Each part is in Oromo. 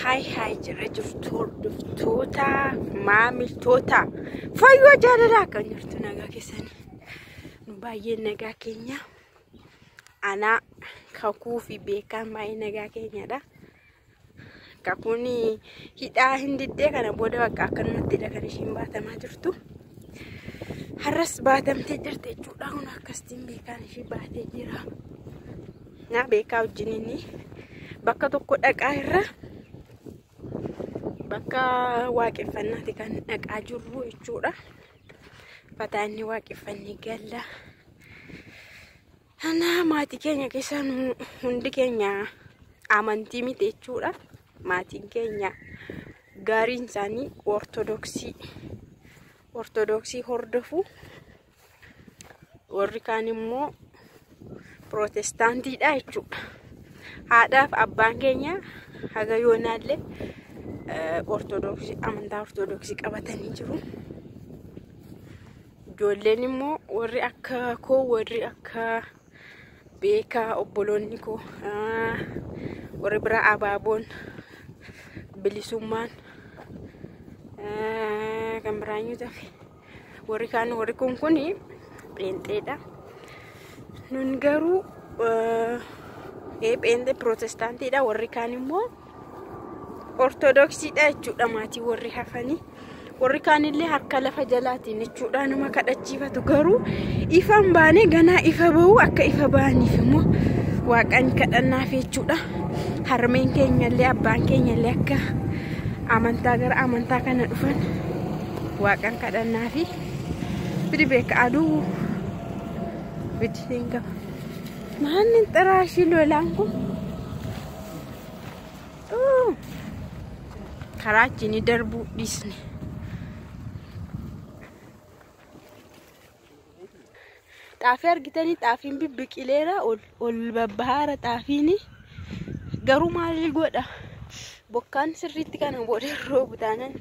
Haay haay jira jirtu hordoftoota maamiltoota fayyoo jaalalaa kan jirtu nagaa keessanii nu baay'ee nagaa keenya anaa kakuu fi beekaan baay'ee nagaa keenyadha. Kakuun hidhaa hin diddee kana booda bakka akkanumattidha kan ishiin baatamaa jirtu. Har'as baatamtee jirti jechuudha. Kun akkasitiin beekaan ishii baatee jira. Na beekaa wajjiniin bakka tokko dhaqaa irra bakka waaqeffannaati kan dhaqaa jirru jechuudha. Fataanni waaqeffannee galla. Ana maatii keenya keessaa hundi keenya amantii miti jechuudha. Maatiin keenya gaariin isaanii ortodoksii hordofu. Warri kaan immoo pirootestaantiidha jechuudha. Haadhaaf abbaan keenya haga yoonaallee ortodoksii amantaa ortodoksii qabatanii jiru. Ijoolleen immoo warri akka koo warri akka beekaa obboloonni koo warri biraa abaaboon bilisummaan kan biraan tafe warri kaan warri kun pheenxeedha. Nun garuu pheenxee pirootestaantiidha warri kaan immoo ortodoksiidha jechuudha maatii warri hafanii. Warri kaanillee harka lafa jalaatiin jechuudha nama kadhachiifatu garuu ifa hin baane ganaa ifa bahu akka ifa bahaniif immoo waaqaan kadhannaaf jechuudha. Harmeen keenyallee abbaan keenyallee akka amantaa gara amantaa kana dhufan waaqaan kadhannaafi fidi beeka aduu fidi hin qaba. Maanni xiraashii lolaan kun karaa achiin darbuu dhiisne. Xaafii argitanii xaafiin bibbiqileera ol babbahaara xaafiin garuu maal godha bokkaan sirriitti kana booda roobu taanaan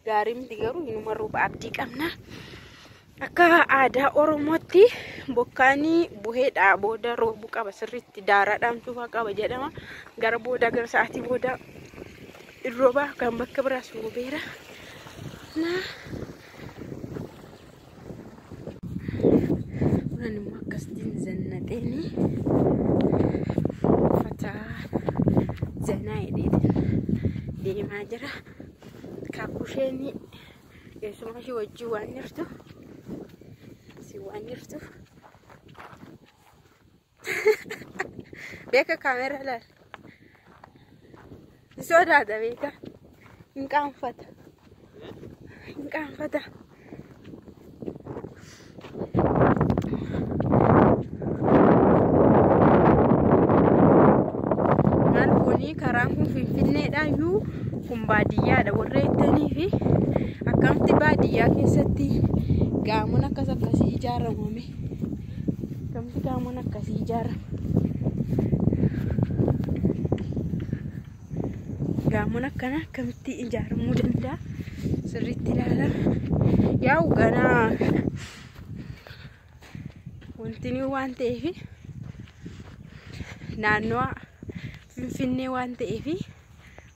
gaarii miti garuu inuma rooba abdii qabna. Akka aadaa Oromootti bokkaan buheedha booda roobuu qaba sirriitti daaraadhaan cuufaa qaba jedhama. Gara booda gara sa'aatii booda rooba kan bakka biraas roobeera. Kunan immoo akkasitiin zannaxeeni uffata zanaa hidheetiin deemaa jira. Kakuu isheen keessumaa ishee wajjin waan jirtu si waan jirtuuf beeka kaameraa laala. Si sodaata beeka. Hin qaanfata. Hin qaanfata. Maal kuni karaan kun Finfinneedha iyyuu kun baadiyyaadha warra jettanii fi akkamitti baadiyyaa keessatti gaamoon akkas akkasii ijaaramame akkamitti gaamoon akkasii ijaarama gaamoon akkana akkamitti ijaaramuu danda'a sirriitti ilaala yaa'u ganaa wanti ni waan ta'eef naannoo Finfinnee waan ta'eef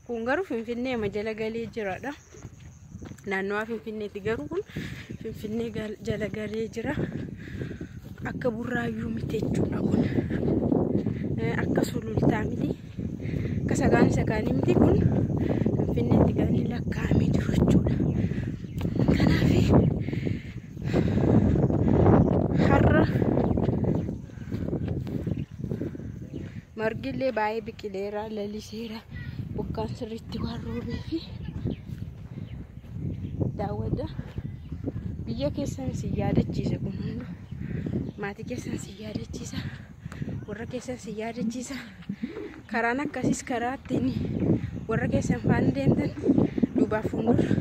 kun garuu Finfinnee jala galee jiraadha. Naannoo Finfinneetti garuu kun Finfinnee jala galee jira. Akka Burraayyuu miti jechuudha kun. Akka Sulultaa miti. Akka sagaan sagaanii miti kun Finfinneetti kan inni lakkaa'amee jiru jechuudha. Kanaaf har'a margi illee baay'ee biqileera laliseera. Bokkaan sirriitti waan roobee fi daawwadha. Biyya keessan si yaadachiisa kun hunduu. Maatii keessan si yaadachiisa. Warra keessan si yaadachiisa. Karaan akkasiis karaa ittiin warra keessan faana deemtan duubaaf fuuldura.